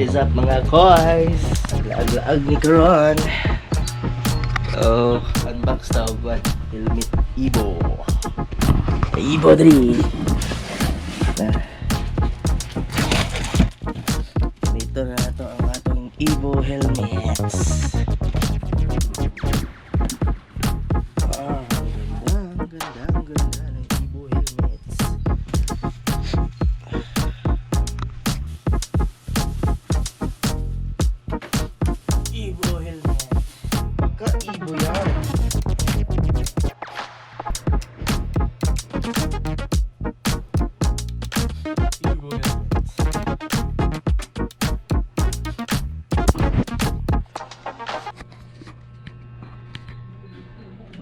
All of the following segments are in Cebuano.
Is up, mga koys? Laag-laag ni karon. So, unbox ta og what? Helmet Evo. Evo 3. Na. Dito na nato ang atong Evo helmets. Ah, ang ganda, ang ganda, ang ganda ng Evo helmets. Evo helmet. Pagka Evo yan. Evo helmet.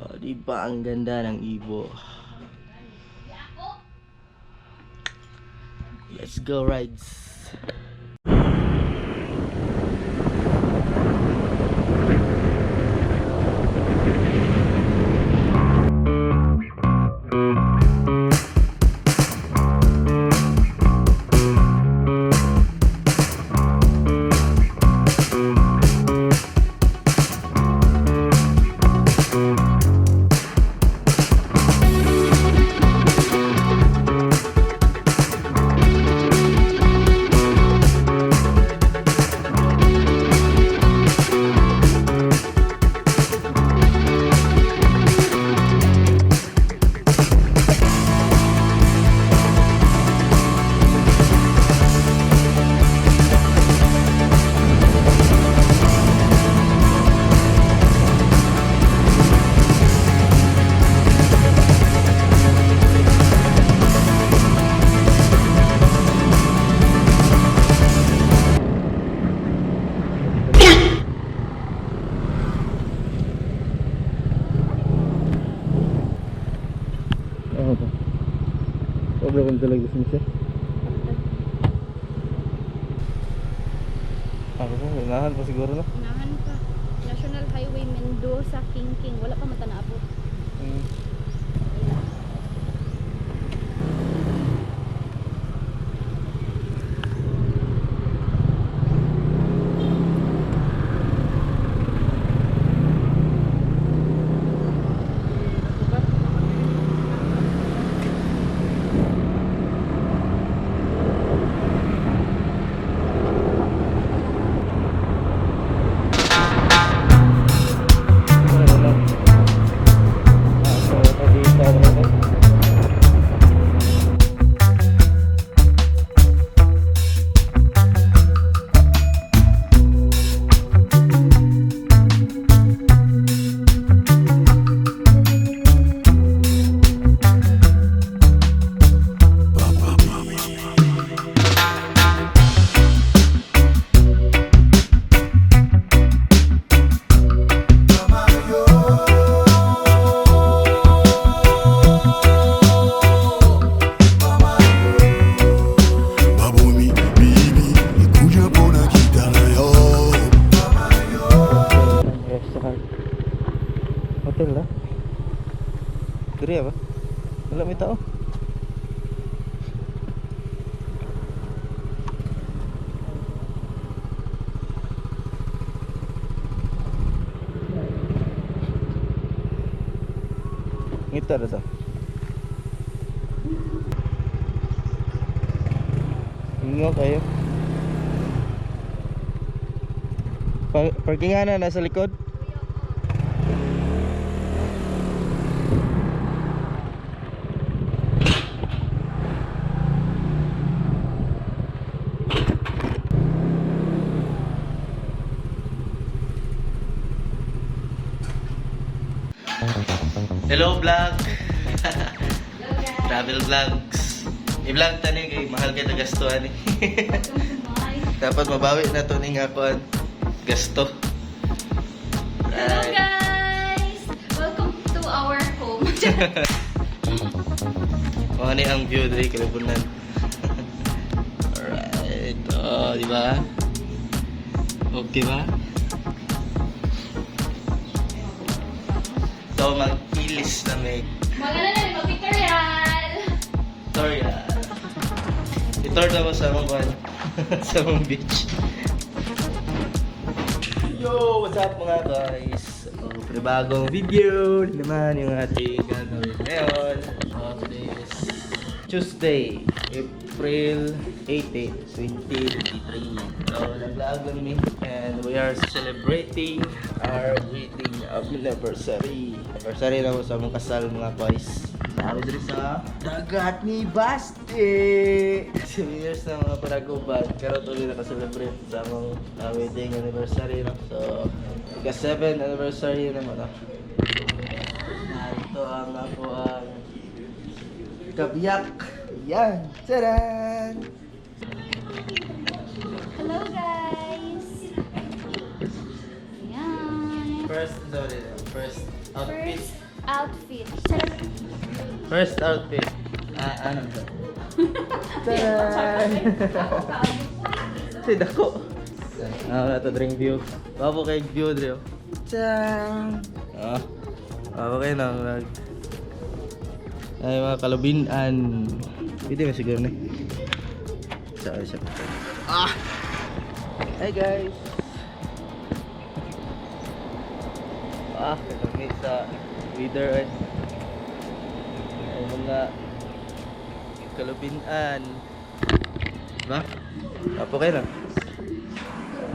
Oh, di ba ang ganda ng Evo? Let's go rides. Ano to? Obra kong talaga siya. Ako po, unahan pa siguro, no? Unahan pa. National Highway Mendoza, King King. Wala pa man naabot. Ano na? Ah, so, dito, ano na? Babomi, bibi, ikuja pona kita na yo. Restaurant. Hotel lah. Diri ba? Wala may tao. Ngita ra to. Ingo kayo. Parkingan na nasa likod. Hello vlog. Travel vlogs. I-vlog tani kay mahal kay gasto ani. Dapat mabawi na to ni nga kuan gasto. Hello Right. guys! Welcome to our home. Mao ni ang view diri kalibunan. Alright. Oh, di ba? Okay ba? So mag-ilis na may Maganda na rin mag-pictorial! Victoria. Itour na mo sa among kuan. Sa among beach. Yo! What's up, mga guys? So, panibagong video na naman yung ating gagawin ngayon. So, today is Tuesday, April 18, 2023. So, naglaag lang mi. And we are celebrating our wedding anniversary. Anniversary na mo sa among kasal, mga guys. Sabi diri sa dagat ni Basti! 7 years na mga paraguban. Pero tuloy naka-celebrate sa among wedding anniversary. No? So, ika 7 anniversary naman. No? Ito ang ako ang kabiyak. Yan! Taran! Hello, guys! Ayan. First, sorry, first outfit. First outfit. Charot. First outfit. Ah, ano ba? Taran! Si dako. Ah, wala to drink view. Babo kay view dre. Oh. Tang. Ah. Babo kay nang nag ay mga kalubinan. Pwede ba siguro ni? Sa siya. Ah. Hi, guys. Ah, kami sa weather eh. Ay mga kalubinan. Diba? Apo kayo na.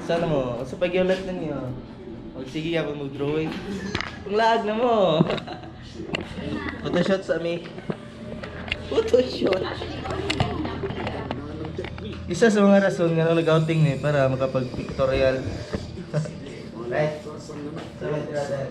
Sana mo, sa pag-ulit na niyo. Magsige ka pa mag-drawing. Ang laag na mo. Photoshot sa ami. Photoshot. Isa sa mga rason nga nung nag-outing ni para makapag-pictorial. Right. Sabay natin.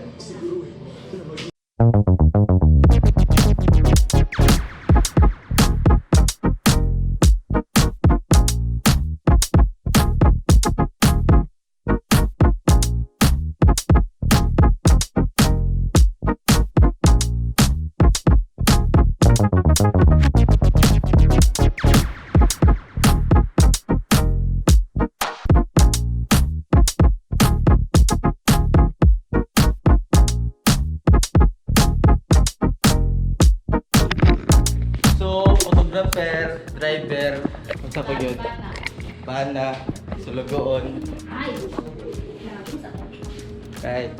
So, photographer, driver, unsa pa gyud? Bana, sulugoon. Ay! Right.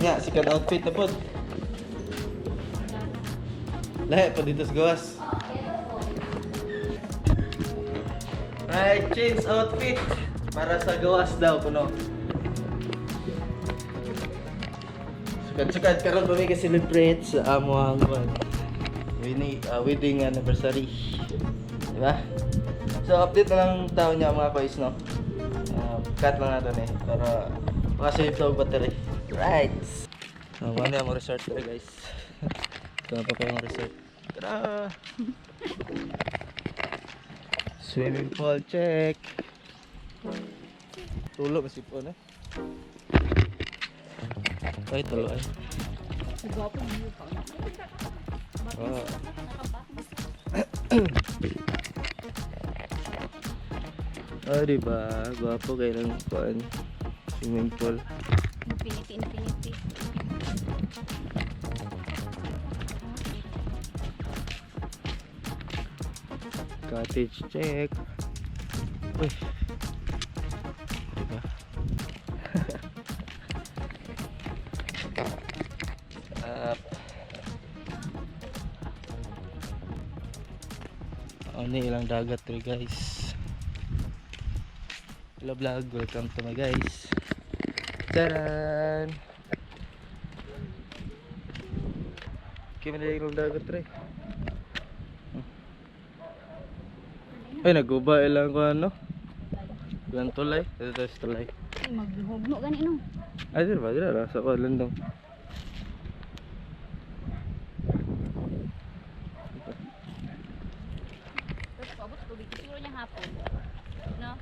Nga, sikat outfit na pod. Lahi pa dito sa gawas. Right, change outfit. Para sa gawas daw, kuno. Sukad-sukad karon pa may celebrate sa amo ang wedding anniversary. Diba? So update na lang tao niya, mga guys, no. Cut lang natin eh para makasave daw battery. Right. So, ano yung resort tara, guys. Ito pa pa yung resort. Tara! Swimming pool check. Tulo kasi po na. Ay, tulo ay. Gwapo view pa. Oh. Oh, di ba? Gwapo kayo ng kuan. Swimming pool. Infinity, infinity. Cottage check. Uy. Diba? Up. Ano ilang dagat rin, guys. Hello vlog, welcome to my guys. Taran! Kaya na ilang dagat rin. Ay, naguba ilang ko ano. Ilang tulay. Ito tayo sa tulay. Ay, maghugno gani no. Ay, di ba? Di ba? Sa ko, landong. Tapos paabot sa tubig siguro niya hapon. No?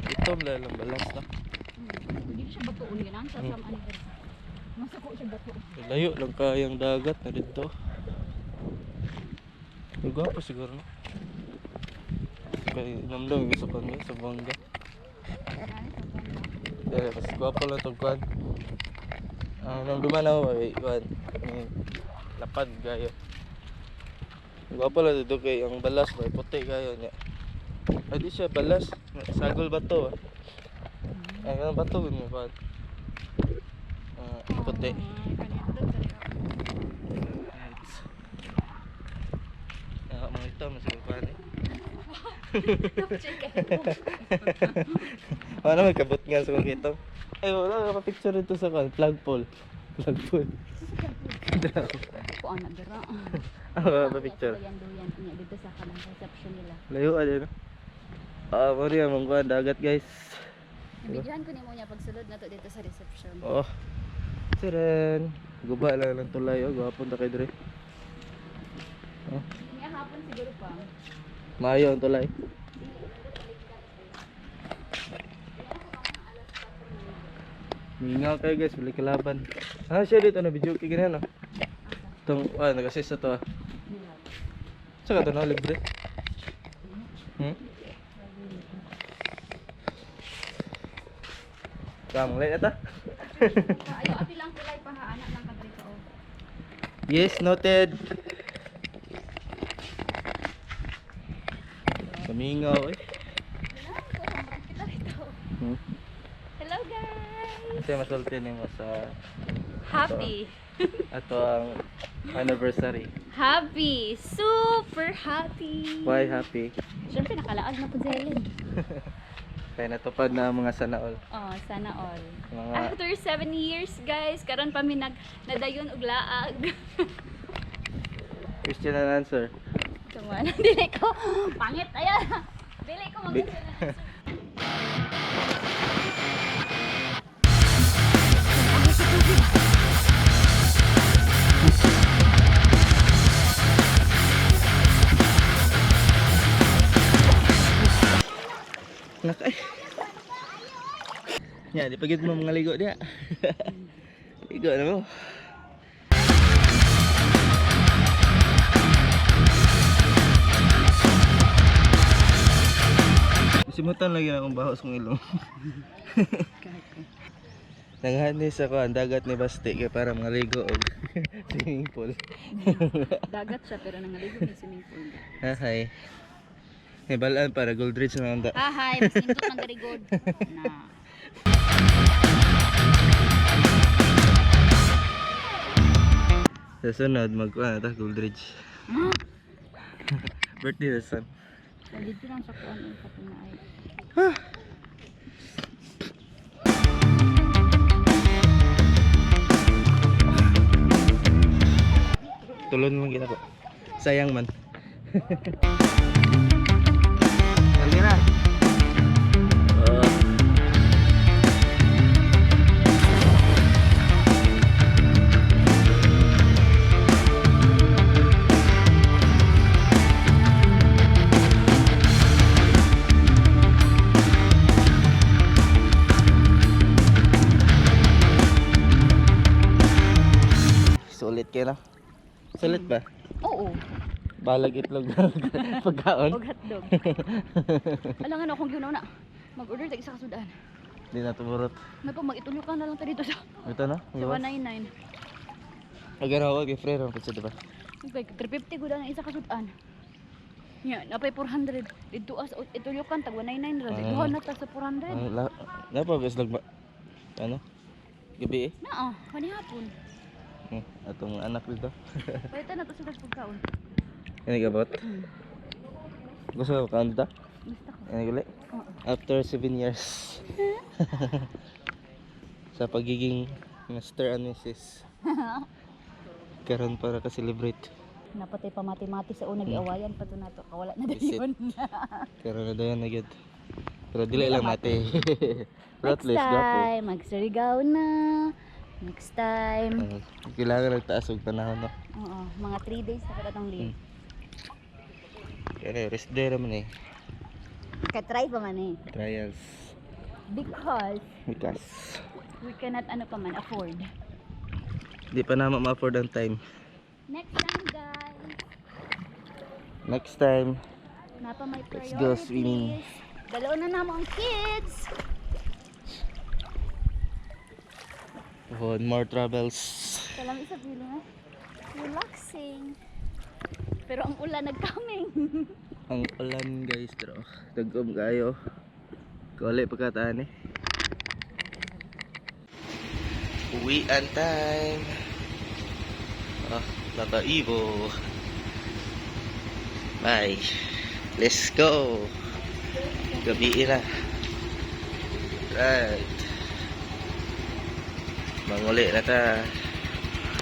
Ito, wala lang balas na. Hindi siya batuon ganan sa sam anniversary. Masako siya batuon. Layo lang kayang dagat na dito. Ang gwapo siguro, no? Kay namdam yung sa kanya, sa bangga. Eh, mas gwapo lang itong kwan. Ah, namduman ako, ay, kwan. Ay, lapad gayo. Ang gwapo lang dito kay ang balas, may puti kayo niya. Ay, di siya balas. Sagol ba to? Ah? Ay, ganun ba ito? Ganun ba? Ah, puti. Right. Ah, mga ito, mas pa eh. Wala, may kabot nga sa kong ito. Ay, wala, kapapicture dito sa kan. Flagpole. Flagpole. Kuan na dira. Ah, papicture. Duyan duyan niya dito sa kanang reception nila. Layo ah, no? Ah, mo rin ang kuwan, dagat, guys. Nabidyohan ko nimo niya pagsulod na to dito sa reception. Oh. Siren. Guba lang ng tulay, oh. Gwapon ta kay dire. Oh, Niya hapon siguro pa. maayo ang tulay. Mingaw kayo, guys, wala kalaban. Ah, siya dito na video kay ganyan, no. Itong, nag-assist na to, ah. Saka to na, libre. Kamang na ta. Ayo, api lang tulay pa ha, anak lang ka dito. Oh. Yes, noted. Kamingaw eh. Kita rito. Hello, guys. Kasi masulti nimo sa Happy. ato ang anniversary. Happy. Super happy. Why happy? Siyempre, nakalaag na po si Helen. Kaya natupad na ang mga sanaol. Oh, sana all. Mga After 7 years, guys, karon pa mi nag nadayon og laag. Question and answer. Come on, dili ko pangit ayan. Dili ko mag Nakay. Ya, di pagid mo mga ligo diya. Ligo na mo. Simutan lagi na akong baho sa kong ilong. Nanghanis ako ang dagat ni Basti kay para mga ligo og swimming pool. Dagat siya pero nangaligo mi swimming pool. Hi. May balaan para Goldridge na ang da. Hahay, mas nindot man diri god. Na. Sa sunod mag ano ta Goldridge. Birthday na son. Dito lang sa kuan ang katong ay. Tulon lang gina ko. Sayang man. Dali na. Oh. Sulit kayo na. Sulit ba? Oo, Balag itlog pagkaon. og hotdog. Alam nga akong ginawa na. Mag-order tag isa ka sudan. Hindi na tumurot. May pa mag-itulog ka na lang ta dito sa, Ito na? sa 199. Pag ano ako, kay Frere, ang pizza, diba? Okay, 350 gud ang isa ka sudan. Nya, napay 400. Dito as itulyokan tag 199 ra. Ah. Duha na ta sa 400. Ang la, napabes lang ba? Ano? Gabi eh. Naa, kani hapon. Atong anak dito. Palitan na to sa pagkaon. Ano gabot? Gusto mo kaon dito? Gusto ko. Ano gali? Oo. After 7 years. Sa pagiging Mr. and Mrs. Karon para ka celebrate. Napatay pa mati-mati sa una giawayan pa to nato kawala na Visit. dayon. Karon na dayon na gyud. Pero dili lang mate. Pero at Next least gwapo. time, magsurigao na. Next time. Kailangan nagtaas og panahon no. Oo, mga 3 days na pa atong leave. Kaya rest day raman eh. Ka-try pa man eh. Trials. Because Because we cannot ano pa man afford. di pa na ma-afford ang time. Next time, guys. Next time, Napa may Let's priorities. go swimming. Dalaw na namo ang kids. for more travels. Salam isa feeling eh. Relaxing. Pero ang ulan nagkaming. Ang ulan, guys, pero dagom kayo. Kuli pagkataan eh. Uwian time. Ah, nakaibo. Bye. Let's go. Gabi na. Right. Manguli na ta.